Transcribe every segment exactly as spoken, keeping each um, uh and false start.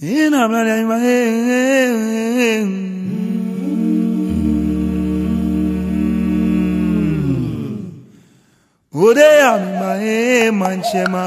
Ina mla ya ima, eh, eh, eh. Ode ya mi ma, eh, manche ma.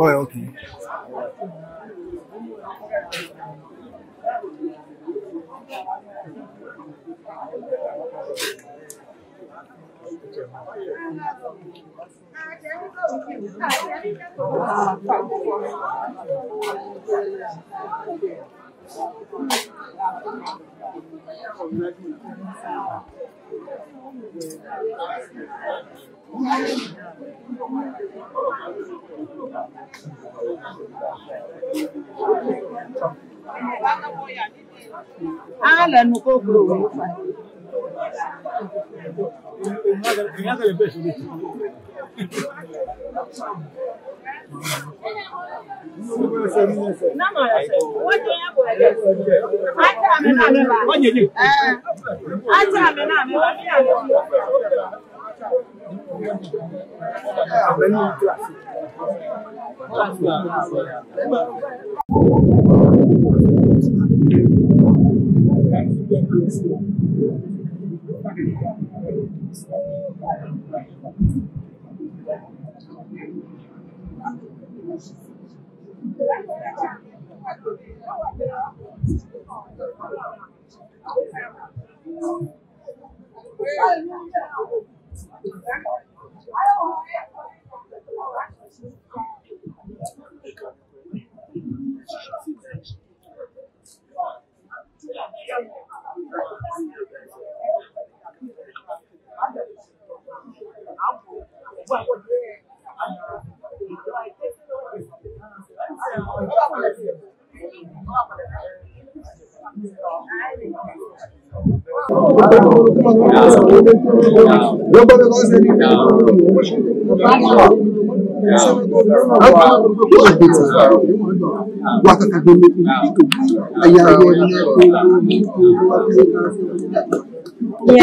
Oh, okay. Ah, la nu ko kuro.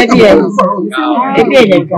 Ebi ɛ, ebi ɛ, ebi ɛ,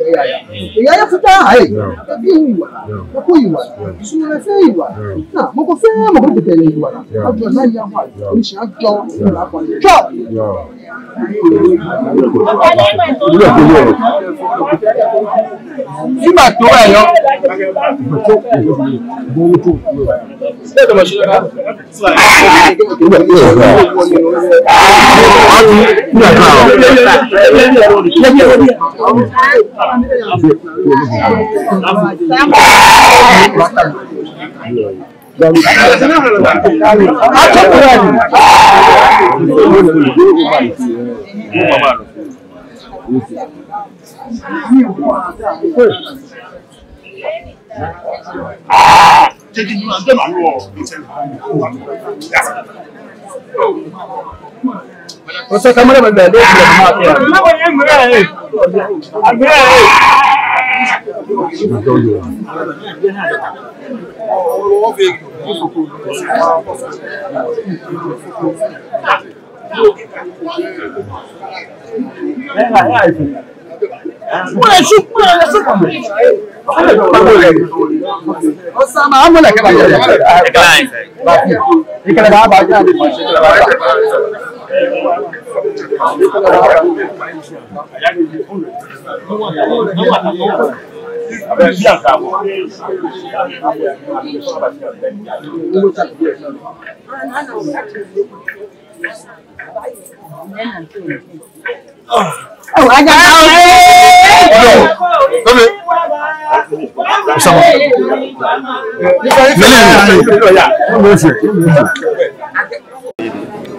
Eya ya futa, hey. Ebi yiwala. Eko yiwala. Sumɔlɔ fɛɛ yiwala. Naa, mɔ ko fɛɛ mɔ ko tete yiwala. Ajɔ naa ya wa. Onitsɛ ajɔ. Tswa. Fiba to ɛ yɔ.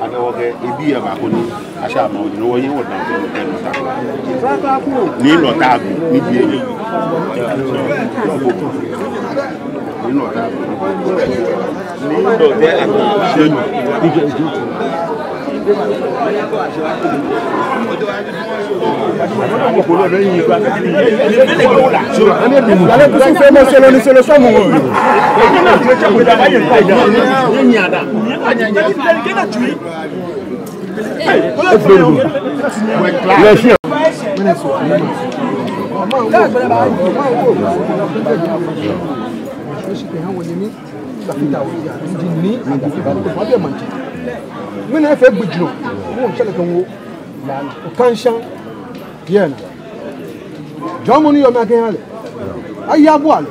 Akɛ wɔkɛ ebii aba ko ni asha ma wɔ ni wɔye wɔ da ko ni nɔ ta. Ni nɔ ta ko ni bi ni. Ni nɔ ta ko. Ni nɔ ta ko. Mɛni efee gbijurɔ? Mɔ ŋshɛ lɛ kɛ ŋwo. Okanshã. Yɛn. Jɔɔmɔ ni yɔɔ mli akɛha lɛ. Aye abua lɛ.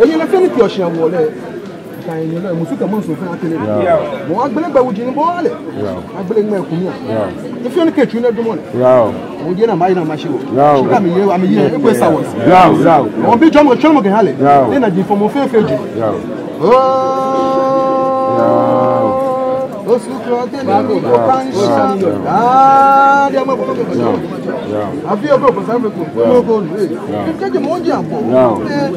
Enyɛ lɛ fɛɛ ni kɛ oshi awo lɛ. Kɛ enyɛ lɛ, musu kɛ maŋsɛɛ fɛɛ akɛ lɛ. Mɔ agbele gbɛ wuji ni bɔ lɛ. Agbele gbɛ kumia. Efee ni kɛ tsu ni damɔ lɛ. Yao. Oje na mayi na mashi wɔ. Yao. Shika mi ye, ami ye, ekwe sa wɔ. Yao, yao. Obi jɔɔmɔ tsɔɔmɔ kɛha lɛ. Yao. Ena ji fɔmɔ fɛɛ fɛɛ ji. Yao. Oh. Yao. Osu kura te na ko kan shi. Ah, dia ma ko ko. Yao. Yao. Afi oko ko sa ko. Ko ko. Yao. Ke je mo je abo. Yao. Eh,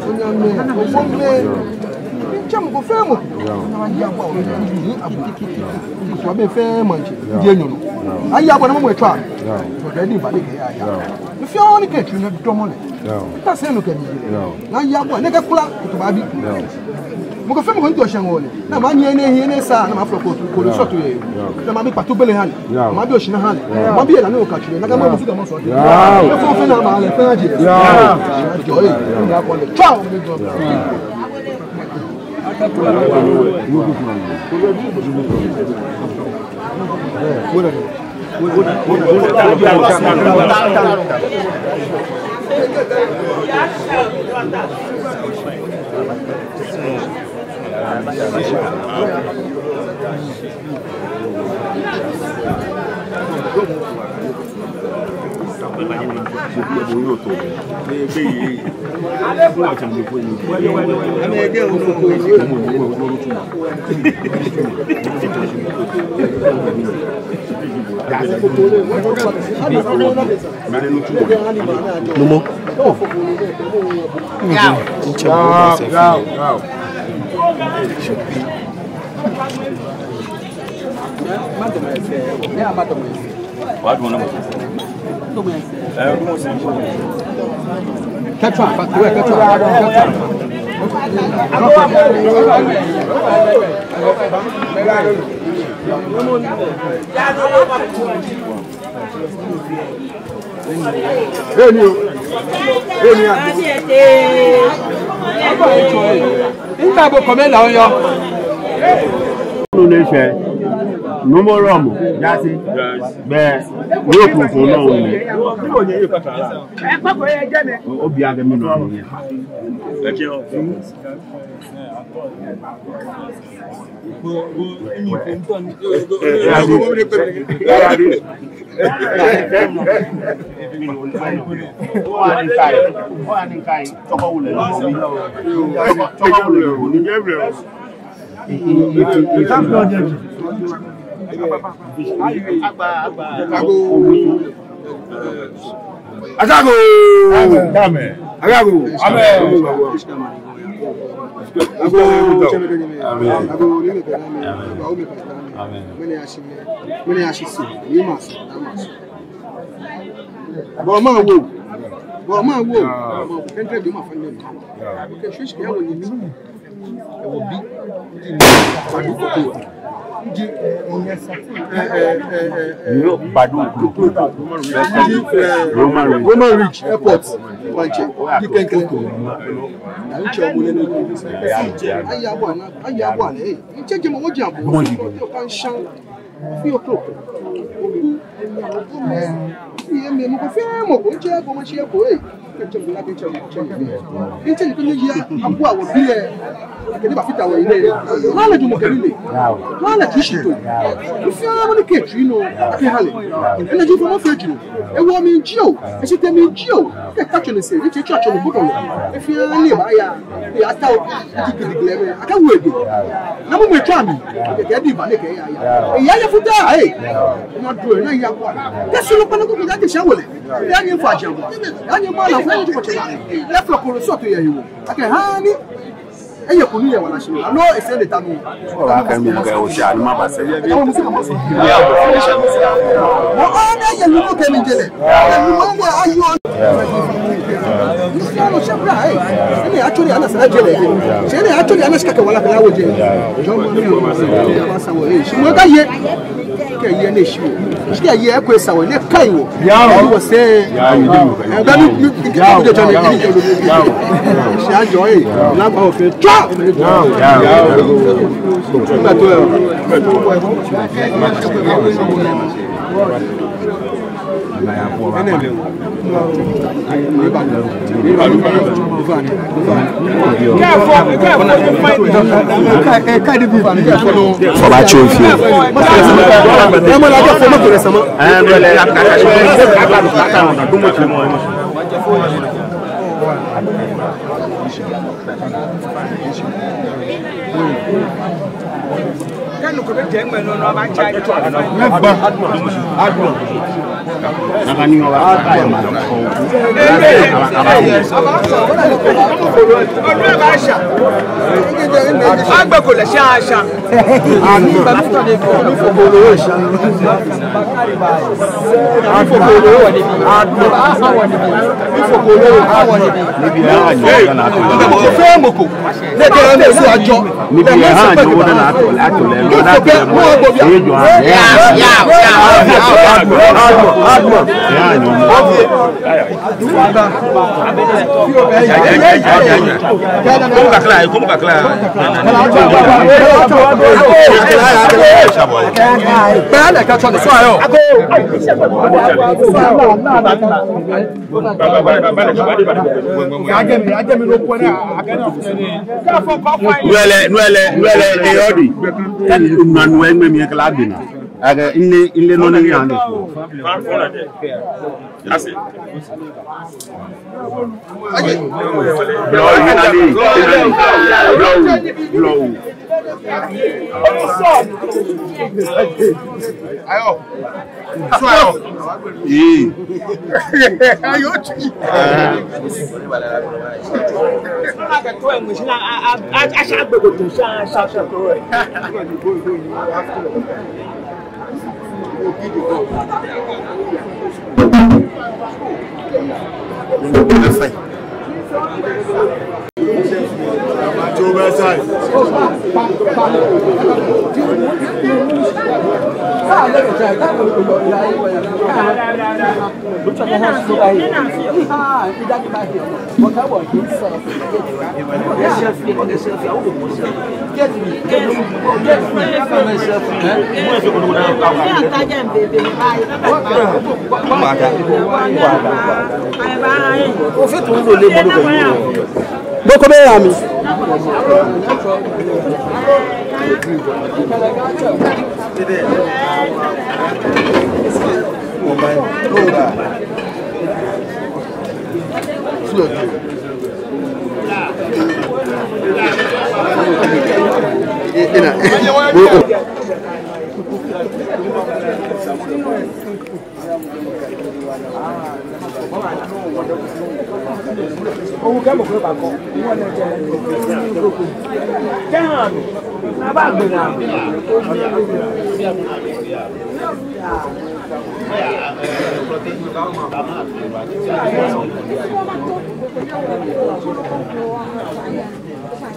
onyame, ogbome. Tsɛ mɔ ko fɛɛ mɔ. Yao. Ni aye abua wɔ. Ni abu. Ni abu fɛɛ mɔ ntsɛ. Yao. Ni enyɔ nɔ. Yao. Aye abua ni mɔ mɔ etswa. Yao. Ko de ni ba de kɛ ya ya. Yao. Ni fɛɛ ni kɛ tsu ni damɔ lɛ. Yao. Tasɛ nɔ kɛ ni. Yao. Ni aye abua ni kɛ kula kutu ba bi. Yao. Mɔ ko fɛɛ mɔ ko ni to shɛŋ wɔ lɛ. Ni manyɛ ni ehiɛ ni esa ni maflɔ ko tu ko ni sɔtu ye. Yao. Ni mabi kpatu bele ha lɛ. Yao. Mabi oshara ha lɛ. Yao. Mabi ela ni okatsu lɛ. Ni kɛ mamusu kɛ maŋsɛɛ. Yao. Efɔŋ fɛɛ ni ama lɛ fɛɛ aje. Yao. Jɔɔ ye. Yao. Ni akɔ lɛ. Tswa. Numo. Yao. Yao, yao, yao. Kɛtsɔ, kɛtsɔ, kɛtsɔ. Eni o. Eni a. Nta bo kɔmɛ la oyɔ. Nɔ ni eshɛ. Numo Rɔmu. Jaase. Bɛ. Ni o kun fɔ nɔ o ni. Obi akɛ mi nɔ ni. Agoo. Agoo. Amen. Agoo. Amen. Agoo. Amen. Amen. Bɔ maŋ wo. Bɔ maŋ wo. Bɔ maŋ wo. Kɛntɛ bi ma fa ne. Kɛ shwɛ shi kɛ ya wo ni mi. Ewo bi. Ndi ni. Badu koko. Ndi. Ɛɛ, ɛɛ, ɛɛ, ɛɛ. Yo, Badu koko. Ndi, ɛɛ, Roman Reach. Roman Reach Airport. Wanche. Ndi kɛnkɛn. Na nche wo ne ne. Aya bwana. Aya bwana. Ɛɛ. Nche je mo wo ja bo. Yo kan shan. Fi oklo. Oku. Oku me. Fi eme mɔ ko fɛɛ mɔ ko, nche ko ma shi ko, eh. Kɛ nche mɔ la kɛ nche mɔ, nche mɔ. Nche ni ko ni ya, abu awo bi lɛ. Akɛ ni ba fita wɔ yi lɛ. Hana jumɔ kɛ ni lɛ. Hana ji shi to. Fɛɛ mɔ ni kɛ tsu nɔ, akɛ ha lɛ. Ena ji fɔ mɔ fɛɛ ji nɔ. Ewo mi nji o, eshi te mi nji o. Kɛ ka tsɔ ni se, ni tse tsɔ tsɔ ni ko dɔ. Fɛɛ ni ba ya. Ni ata o, ati kidi gilɛ mɛ. Aka wo ebe. Na mo mɛ tsɔ mi. Kɛ kɛ di ba ne kɛ ya ya. E ya ya futa, eh. Na duro, na ya kwa. Kɛ sulu kpana ko kɛ kɛ sha wole. Ya ni fa ja. Ya ni ma la fa ni ko tsɛ. Ya flo ko so to ya yi wo. Akɛ ha ni. Eye kunu ye wala shi. Alo ese le tanu. Wa ka mi ga o sha ni ma ba se. Mo ana ye lu ko kɛ mi jele. Ye lu mo mo ayo. Ni sha lo sha bra, eh. Ni actually ana sara jele. Shi ni actually ana shika kɛ wala kɛ la wo je. Jɔn mo ni o. Ya ba sa wo, eh. Shi mo ka ye. Kɛ ye ne shi wo. Shi kɛ ye ko sa wo ne kai wo. Ya wo se. Ya wo. Ɛɛ, bɛ mi, mi, mi, mi, mi, mi, mi, mi, mi, mi. Shi ajɔ, eh. La ba o fe. Tswa. Ya wo. Ya wo. Ba to, ya. Fɔ ba tso fi. Kanu ko bɛ jɛ ŋmɛ nɔ nɔ a b'a caya. Olu b'a sa. Agbe ko lɛ sa sa. Ani ba mi tɔ de ko. Ni fo ko lo sa. Ni fo ko lo. Adu. Ni fo ko lo. Ni bi ya ni. Ee, mɔ ko fɛɛ mɔ ko. Ni kɛ ne su ajɔ. Ni bi ya ni o na na to, a to lɛ. Ni fo kɛ mo ko bi. Ee, jɔ. Ya, ya, ya. Adu, adu, adu. Ya ni. Komu kakla, komu kakla. Bɛɛ lɛ ka tsɔ ni sɔ ayɔ. Nuɛlɛ, nuɛlɛ, nuɛlɛ, eyɔdi. Kɛ nua nuɛ ŋmɛ mi kla gbina. Akɛ, nle, nle nɔ ni ya ni. Blɔwu, nani, nani, blɔwu, blɔwu. Ayɔ. Sɔ ayɔ. Ee. Ayɔ tui. Aa. Boko bɛ ya mi.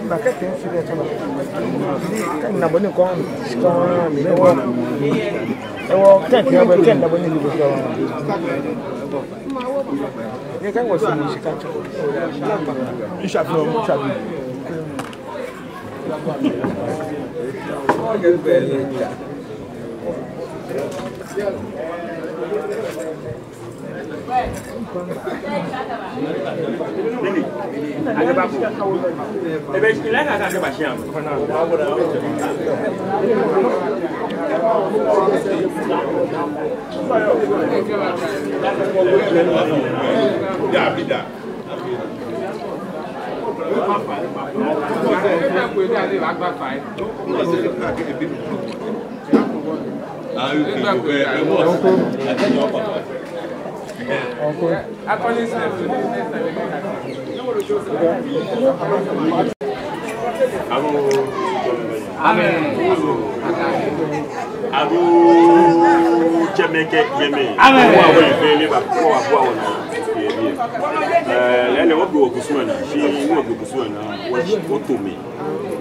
Ba kɛ kɛ si bɛ tɔnɔ. Kɛ na bɔ ni kɔn, kɔn mi wɔ. Ewɔ, kɛ kɛ bɛ kɛ na bɔ ni bɛ tɔnɔ. Ni kɛ wɔ si ni si ka tɔ. Isha fi, isha fi. Amen. Abu tsɛmɛi kɛ nyɛmɛi. Amen. Abu awɔ fɛɛ lɛ ba ko abu awɔ naa. Ɛɛ, lɛɛlɛŋ wɔbi wɔkusum naa. Shi wɔbi wɔkusum naa. Wɔ, wɔtsɛmɛi.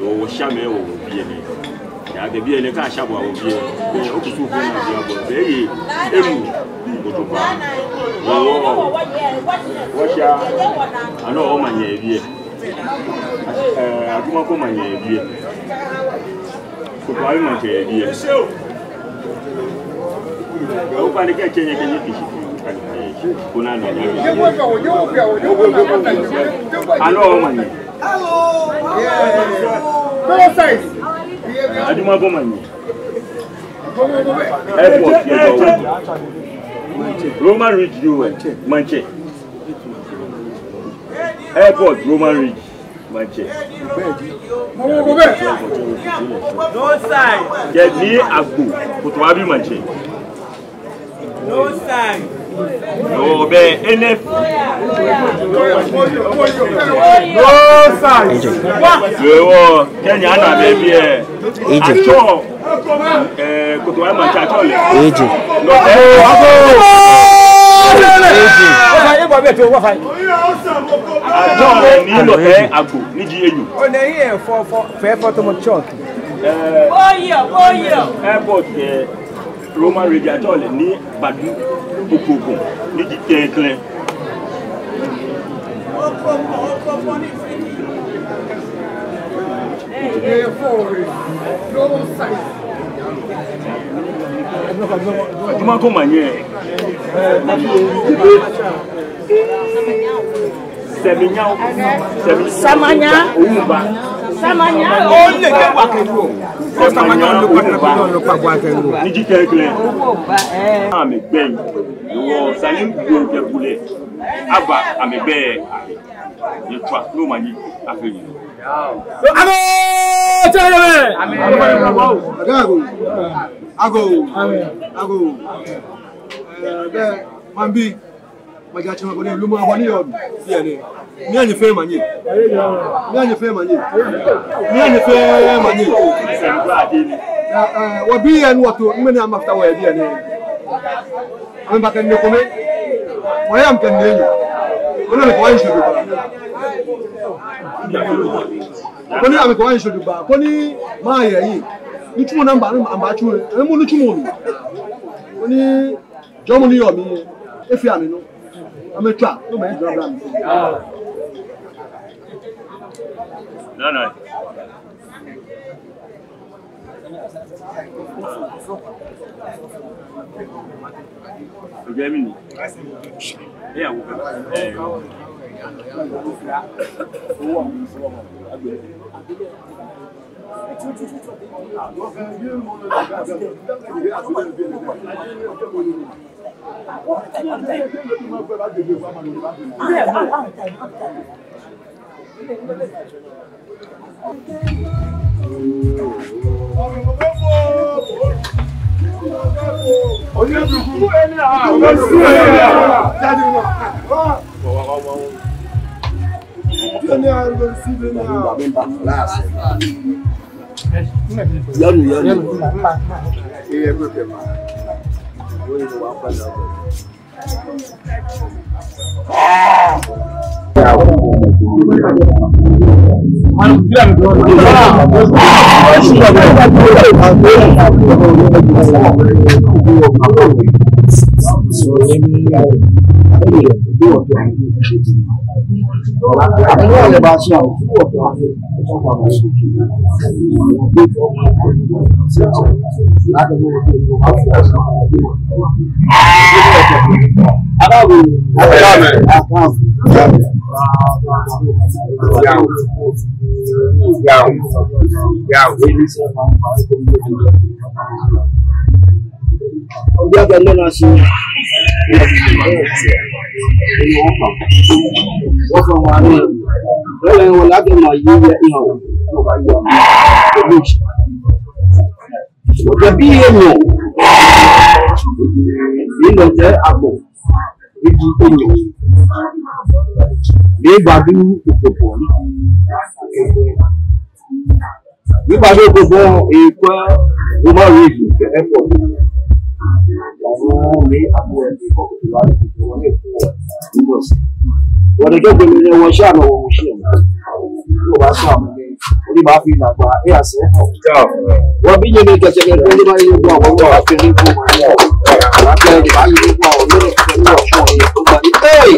Wɔ, wɔshamɛi, wɔ, wɔbiɛmɛi. Yaa kɛ biɛ nɛɛ kɛ asha bo awɔ biɛ. Bɛ okusum fɛɛ naa biɛ bo. Bɛ eye emu. Ojo ba. Wɔ, wɔ, wɔsha. Anɔ omanye biɛ. Ɛɛ, Ajumako manye biɛ. Kotowabi maŋtsɛ biɛ. Ofainɛ kɛ tsɛ nyɛ kɛ nyɛ kishi. Kona na nyɛ. Anɔ omanye. Ajumako manye. Airport yɛ dɔ. Roman Ridge U N maŋtsɛ. Airport Roman Ridge maŋtsɛ. Kɛ Nii Agbo Kotowabi maŋtsɛ. No sign. No, bɛ N F. No sign. Ewɔ, kɛ nyɛ ana bɛ biɛ. Atsɔ, ɛɛ, Kotowabi maŋtsɛ atsɔ lɛ. No, ɛɛ, atsɔ lɛ Nii Nɔtɛ Agbo, ni ji enyɔ. Ona yɛ fɔ fɔ fɛ fɔ tɔmɔ chɔk. Ɛɛ, airport yɛ Roman Ridge atsɔ lɛ Nii Badu Okoko, ni ji klɛŋklɛŋ. Ajumako manye. Sɛminyao. Sɛmi-, Samanya. Owuba. Samanya. Ole ke wa ke do. Samanya Owuba. Ni ji klɛŋklɛŋ. Amɛgbɛi. Ewɔ sani gbɔ kɛ bulɛ. Aba amɛgbɛi. Nyɛtswa, no manye. Afee nii. Amen. Tsɛ yɛ mɛ. Amen. Agoo. Agoo. Agoo. Ɛɛ, bɛ, maŋbii. Maŋtsɛmɛi koni lumɔ abɔ ni yɔɔ biɛ nɛɛ. Miiha nyɛ fɛɛ manye. Miiha nyɛ fɛɛ manye. Miiha nyɛ fɛɛ manye. Ɛɛ, ɛɛ, wɔbii ni wɔto, mɛni amɛfata wɔyɛ biɛ nɛɛ. Amɛba kɛ nine kome. Wɔyɛ amɛ kɛ nine enyɔ. Koni amɛkɛ wɔ ayi shɔ do ba. Koni amɛkɛ wɔ ayi shɔ do ba. Koni maŋ aya yi. Nitsumɔ ni amɛba, amɛbatsu. Amɛmu nitsumɔ mli. Koni jɔɔmɔ ni yɔɔ mli, efee amɛ nɔ. Amɛtswa, no manye jɔɔ bla mli. Nana. Oje mi ni. Eya wo. Yanu, yanu. Wɔkɛ bii enyɔ. Ni nɔ jɛ akpɔ. Ni ji enyɔ. Ni gbadu okpokpo. Ni gbadu okpokpo, ekwɛ, Roma Road kɛ airport. Ni akpɔ, ni kɔ, ni kɔ. Wɔkɛ gbele nɛɛ wɔsha nɔ wɔsha. Wɔbasha. Odi ba fi na gba, e ase. Wɔbi nyɛ nɛɛ kɛkɛ kɛ, odi ba yi gba, wɔba fi ni gba. Wɔkɛ odi ba yi gba, wɔkɛ ni wɔsha. Hey!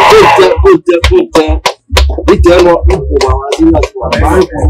Kute, kute, kute. Ite nɔ, ipo ma wa, ina kwa. Ba yi kwa.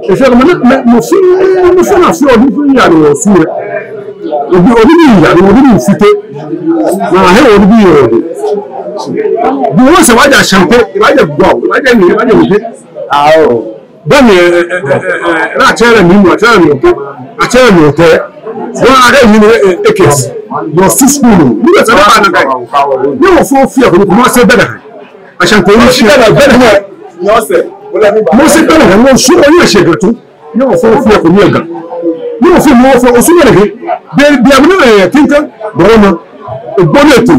Efee akɛ mɔ, mɔ, mɔ fɛɛ, mɔ fɛɛ ni afeɔ, mɔ fɛɛ ni yaa nɔ yɛ Osu lɛ. Obi, obi ni yaa nɔ, obi ni fite. Ni ahe obi yɛ. Bi wɔsɛɛ wɔja Ashanti, wɔja Ga, wɔja nii, wɔja nii. Ao. Beni, ɛ, ɛ, ni atsɛ lɛ Nii Nɔ, atsɛ lɛ Nii Otɛ, atsɛ lɛ Nii Otɛ. Wɔ akɛ Nii Nɔ, ɛ, ɛ, ekɛɛ. Yɛ Osu school nɔ. Ni bɛ sɛ bɛ ba na kai. Ni wɔfɔ fia ko, ni Kumasi bɛ da kai. Ashanti ni shi bɛ da kai. Mose bɛ da kai, Osu, Osu ni shi Ga too. Ni wɔfɔ fia ko ni Ga. Ni wɔfɔ, ni wɔfɔ Osu ni Ga. Bɛ, bɛ amuna, ɛ, tinka, bɔrɔ ma. Egbɔ ni eto.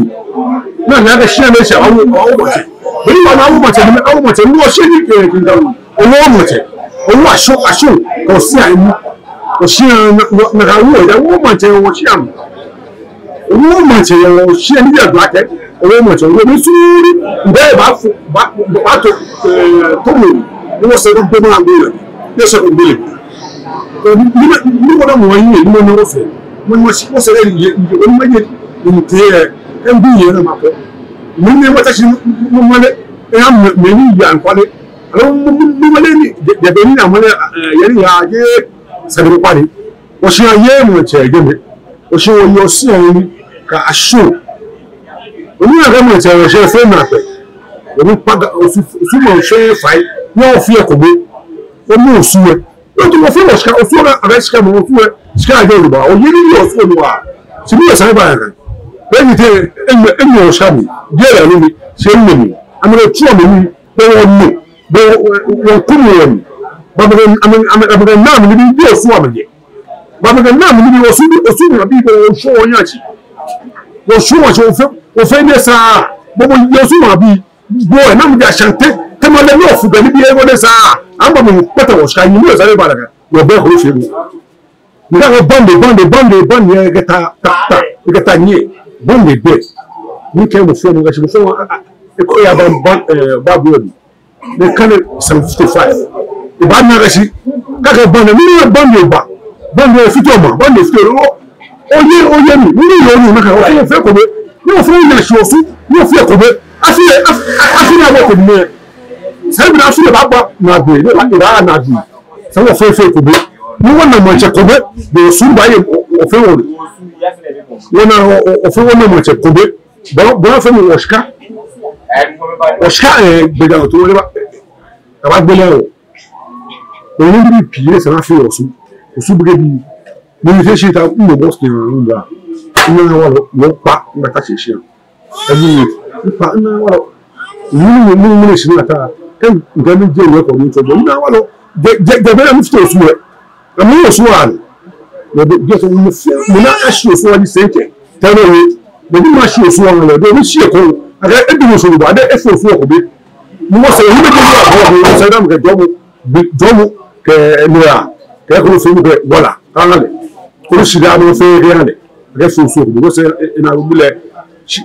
Ni, ni akɛ shi ni shi awo, awo maŋtsɛ. Beni wɔna awo maŋtsɛ, ni awo maŋtsɛ, ni wɔshi ni, ɛ, tinka. Owo maŋtsɛ, owo Ashɔŋ, Ashɔŋ, kɛ oshia emu. Oshia na, na, nakai owo, ya owo maŋtsɛ, owo shia mu. Owo maŋtsɛ, owo shia ni ya do akɛ. Owo maŋtsɛ, owo ni suru, ni bafo, ba, ba, bato, eh, tomo, ni wɔsɛɛ do gbɛ ma gbɛ lɛ, ni sɛɛ ko gbɛ lɛ. Ni, ni, ni wɔna mɔ yi, ni mɔ ni wɔfee. Mɔ ni wɔshi, wɔsɛɛ lɛ yi, yi, ni mɔ yi, ni tee, eh, ebi yi na mapɔ. Mɔ ni wɔta shi, mɔ, mɔ lɛ, eh, mɔ, mɔ ni ya nkwale. Aloo mɔ, mɔ, mɔ, mɔ lɛ ni, de, de, beni na mɔ lɛ, eh, yeli ya je, sɛbi kpali. Oshia ye maŋtsɛ jɛmɛ. Oshia ye oshia ni ka Ashɔŋ. Oni akɛ maŋtsɛ oshia fɛɛ na pɛ. Oni kpaŋ Osu, Osu maŋ fɛɛ fai. Ni wɔfee ekome. Omɔ Osu lɛ. Otu wɔfee wɔ shika, Osu lɛ, akɛ shika mɔ Osu lɛ. Shika jɛ Yoruba. Oye ni Osu lɛ wa. Shi mi yɛ sane ba ya kan. Bɛ ni te, enyɛ, enyɛ Osu mli. Diɛ la nɔ mli. Shi enyɛ mli. Amɛkɛ tsu amɛ mli. Bɛ wɔnu. Bɛ wɔ, wɔku mli wɔnu. Bɛ amɛkɛ, amɛ, amɛ, amɛkɛ naa mli nibii, bi Osu amɛjɛ. Bɛ amɛkɛ naa mli nibii, Osu, Osu maŋbii, bɛ Osu wɔnyɛ shi. Osu wɔnyɛ shi, wɔfee, wɔfee nɛɛ sa. Bɛ, bɛ, Osu maŋbii. Bɛ, naa mli ja shante. Te male no fu bɛ nibii, eko nɛɛ sa. Amɛbamɔ kpata wɔ shika, ni mi yɛ sane ba ya kan. Wɔbɛ ko fee mli. Ni akɛ bande, bande, bande, bande, yɛ kɛ ta, ta, ta, yɛ kɛ ta nyɛ. Bande gbɛ. Ni kɛ mɔ fɛɛ mɔ kɛ shi, mɔ fɛɛ mɔ, a, a, eko ya ban, ban, eh, ba bu yɛ bi. Ni kane seven fifty-five. Ebana kɛ shi. Kɛ akɛ bande, ni bande ba. Bande fite ma, bande fite o. Oyɛ, oyɛ mi, ni yɔɔ ni, maka, ofee, ofee kome. Ni ofee, ni shi Osu, ni ofee kome. Afi, afi, afi ni abɔ kome. Sɛbi na afi ni baba, na be, ni ba, ni ba, na be. Sɛ wɔfee, fee kome. Ni wɔna maŋtsɛ kome. Ni Osu baye, o, ofee wɔ. Wɔna, o, o, ofee wɔna maŋtsɛ kome. Bɔ, bɔ fɛɛ mɔ wɔ shika. Wɔ shika, eh, gbɛ ja otu wɔ lɛ ba. Kaba gbɛ lɛ o. Wɔnu nibii pii ni esa ni afee Osu. Osu bɛ kɛ bi. Ni mi fee shi ta, mɔ bɔ shi ni mɔ ba. Ni na wala, wɔkpa, ni bata shi shi. Ebi ni, kpa, ni na wala. Ni, ni, ni, ni shi na ta. Kɛ, kɛ ni je ni ko ni to, ni na wala. Je, je, je bɛ ni fite Osu lɛ. Amɛ Osu wa ni. Mɔ bɛ, je to, mɔ fɛɛ, mɔ na ashi Osu wa ni sɛɛ kɛ. Tɛ no ye. Mɔ bi ma shi Osu wa lɛ, do ni shi ko. Akɛ, ebi Osu ba, de, efee Osu ko bi. Mɔ sɛɛ, ni bɛ je wa, mɔ sɛɛ da mɔ kɛ jɔɔmɔ. Bi, jɔɔmɔ kɛ nira, kɛ ko fɛɛ mɔ kɛ wala, kaŋ lɛ. Ko shi da mɔ fɛɛ kɛ lɛ. Kɛ fɛɛ fɛɛ mɔ sɛɛ, e, e, na wulɛ. Shi,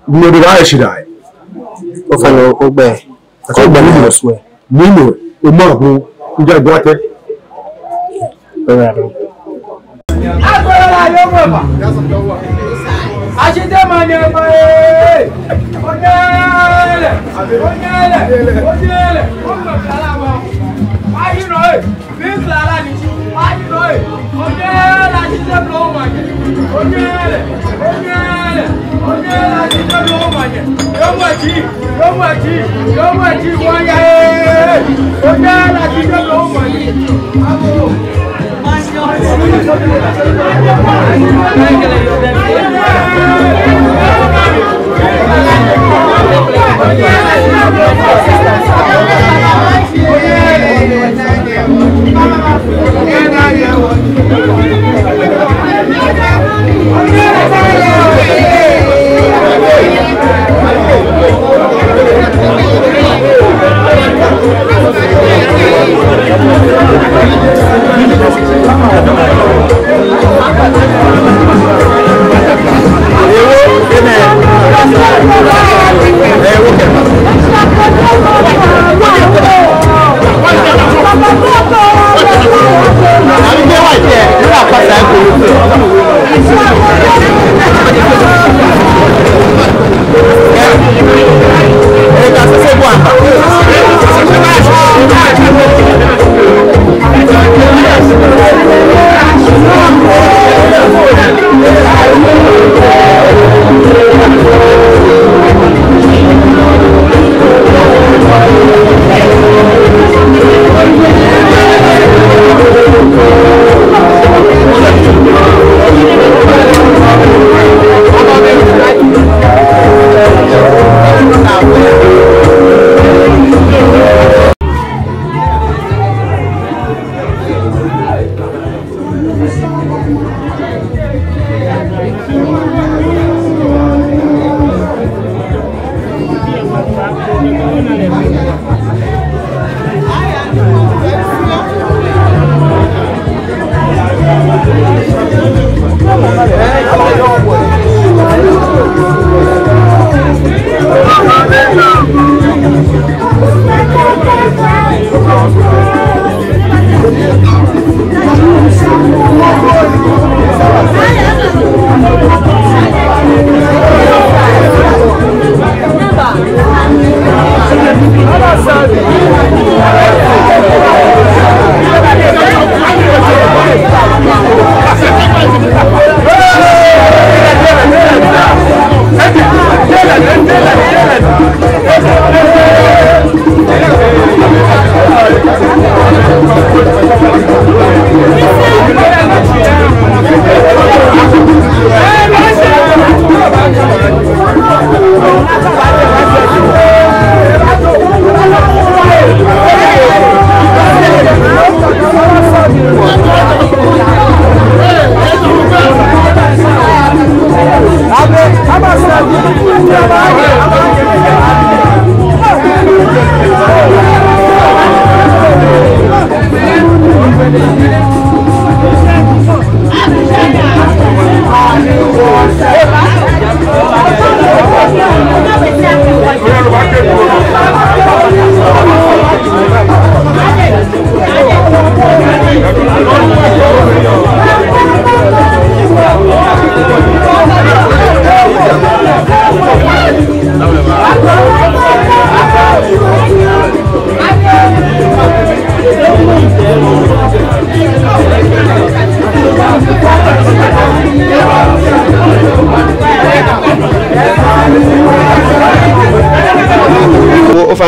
mɔ de ba shi da. O fɛɛ lɛ, o gbɛ. O gbɛ ni mɔ sue. Ni mɔ, o ma ko, o ja gbɔ tɛ. O ya do. Agbala la yɔɔ mɔ ba. Ashitɛ manyɛ ba ee. Onyɛlɛ, onyɛlɛ, onyɛlɛ. Ayi nɔ ee. Bi sala ni. Ayi nɔ ee. Onyɛlɛ, ashitɛ blɔ manyɛ. Onyɛlɛ, onyɛlɛ, onyɛlɛ, ashitɛ blɔ manyɛ. Yɔɔ mɔ ji.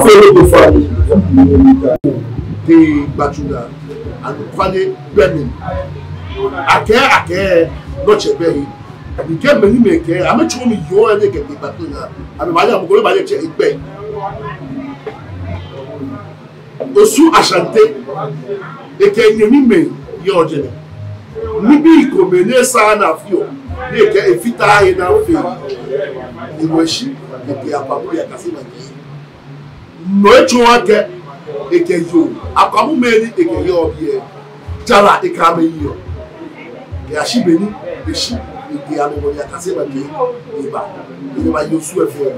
Afee nɔ ko fã. Tee gbatsu naa. Anɔkwale bɛ mli. Akɛɛ, akɛɛ, nɔ tsɛ bɛ he. Ni kɛ mɛi ni amɛkɛɛ, amɛtsɔɔ mi yoo lɛ ni ekɛ tee gbatsu naa. Amɛbaanyɛ, mɔ ko baanyɛ atsɛ egbɛi. Osu Ashante, ekɛ enyɛmimɛi yɔɔ jɛmɛ. Nibii komɛi ni esaaa ni afeɔ, ni ekɛɛ efiteee he ni afee. Ewo eshi, ekɛ Akwabu Yakase Maŋtsɛ. No etsɔɔ akɛ, ekɛ yoo, Akwabumɛi ni ekɛyɔɔ biɛ, jara ekɛ amɛ yeɔ. Kɛyashi be ni eshi, ekɛ amɛ wo Yakase Maŋtsɛ, eba, eba yɛ Osu lɛ fɛɛ.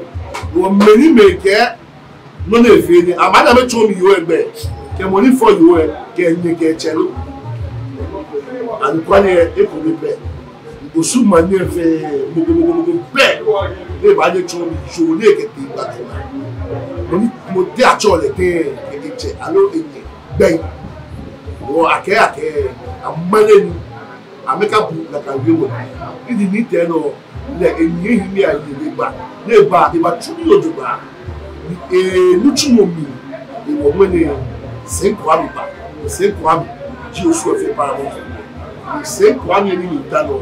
Wɔ mɛi ni amɛkɛɛ, nɔ ni efee nɛ, amɛna amɛtsɔɔ mi yoo lɛ gbɛi, kɛ mɔ ni fɔ yoo lɛ, kɛ enyɛ kɛ etsɛ lo. Anɔkwale lɛ, eko ni bɛ. Osu maŋ nɛɛ fɛɛ, mɔ ko, mɔ ko, mɔ ko bɛ. Ni baanyɛ atsɔɔ mi yoo ni ekɛ tee gbatsu naa. Mɔ ni, mɔ ni atsɛɔ lɛ tɛŋŋ, kɛ etsɛ aloo enyɛ gbɛi. Wɔ akɛɛ, akɛɛ, amale ni. Amɛkabu nakai wiemɔ. Ni ji ni tee nɔ lɛ, enyɛ hiɛ ni aye lɛ eba. Ni eba, ebatsu nii jogbaŋŋ. Ni, ee, nitsumɔ mli, ewɔ ŋmɛnɛ, Sɛi Kwami ba. Sɛi Kwami. Ji Osu efee paramount. Sɛi ko amɛ ni mita nɔ.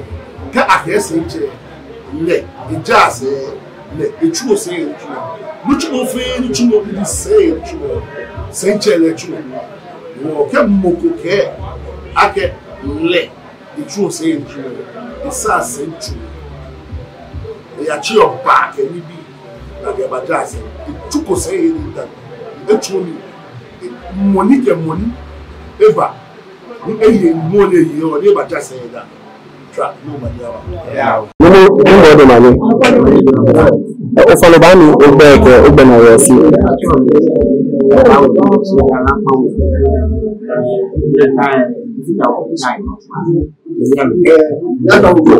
Kɛ akɛɛ sɛitsɛ, lɛ ejaa sɛi, lɛ etsuɔ sɛi yɛ nitsumɔ. Nitsumɔ fɛɛ nitsumɔ ni ji sɛi yɛ nitsumɔ, sɛitsɛ lɛ etsuɔ. Hewɔ kɛ mɔ ko kɛɛ akɛ lɛ etsuɔ sɛi yɛ nitsumɔ, esaa sɛi tsuɔ. Eyatsiɔ ba kɛ nibii, ni akɛbajaa sɛi. Etsuko sɛi yɛ nitsumɔ. Etsuɔ nii. Mɔ ni kɛ mɔ ni eba, ni eye mɔ ni eye, ɔ, ni ebajaa sɛi yɛ da. Tswa, ni omanye aba. Mɛni, mɛni omanye? Ofainɛ, obaanyɛ ogbɛi kɛ ogbɛnaa yɛ shi.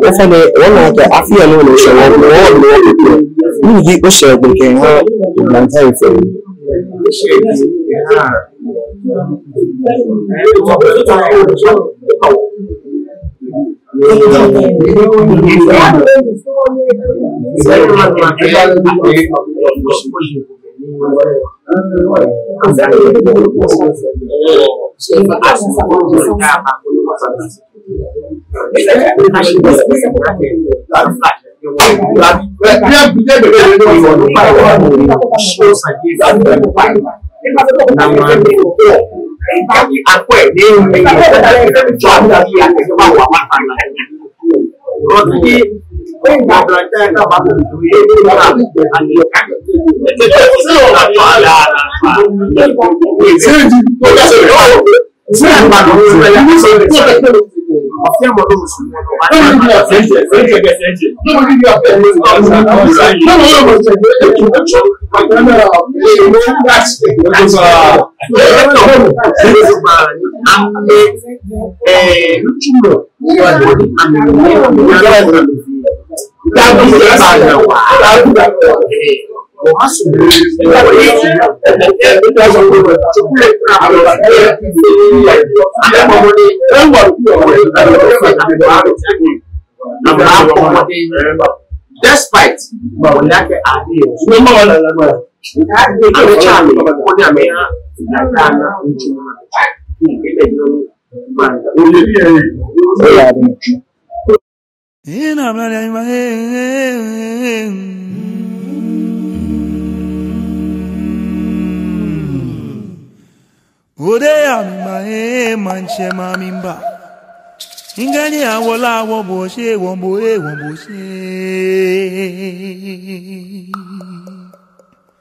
Ofainɛ, wɔna akɛ afi nɛɛ nɔ ni eshɛ wɔ, wɔ, wɔ, ni ji oshɛ gbɛ kɛha Galamsey fɛɛ. Despite, Ode ya mi ma, eh, mantsɛ ma mi mba. Ingani awola wo bo she, wo bo, eh, wo bo she.